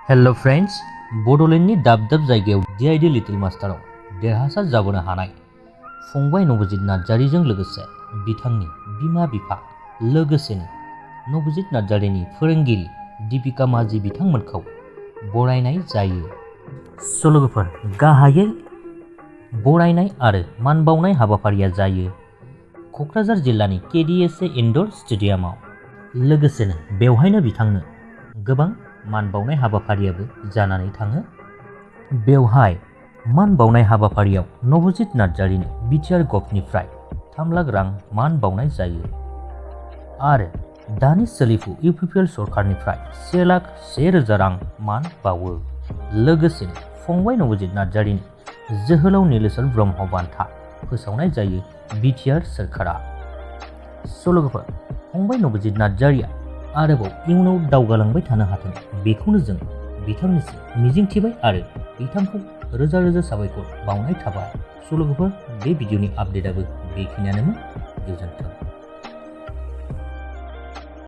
Hello friends, बड'लेण्डनि दाब दाब जायगायाव DID लिटिल मास्टाराव देरहासार जाबोनो हानाय फंबाय नबजित नार्जारीजों लोगोसे बिथांनि बिमा बिफा लोगोसेनो नबजित नार्जारीनि फोरोंगिरि दीपिका माझी बिथांमोनखौ बरायनाय जायो। सल'फोर गाहायै बरायनाय आरो मान बावनाय हाबाफारिया जायो क'क्राझार जिल्लानि KDSA इनड'र स्टेडियामाव। लोगोसेनो बेवहायनो बिथांनो गोबां मान बावनाय हाबाफारियाबो जानानै थाङो। बेवहाय मान बावनाय हाबाफारियाव नबजित नार्जारीनो BTR गभनिफ्राय 3 लाख रां मान बावनाय जायो आरो दानि सोलिफु UPPL सरकारनिफ्राय 1,01,000 रां मान बावो। लोगोसेनो फंबाय नबजित नार्जारीनि जोहोलाव नीलेश्वर ब्रह्म बान्था फोसावनाय जायो BTR सोरखारा। सल'फोर फंबाय नबजित नार्जारीया आरोबाव इयुनाव दावगालांबाय थानो हाथों बेखौनो जों बिथांनिसिम मिजिंथिबाय आरो बिथांखौ रोजा रोजा साबायखर बावनाय थाबाय। सल'फोर बे भिडिअनि आपडेटआबो बेखिनियानोमोन। गोजोन्थों।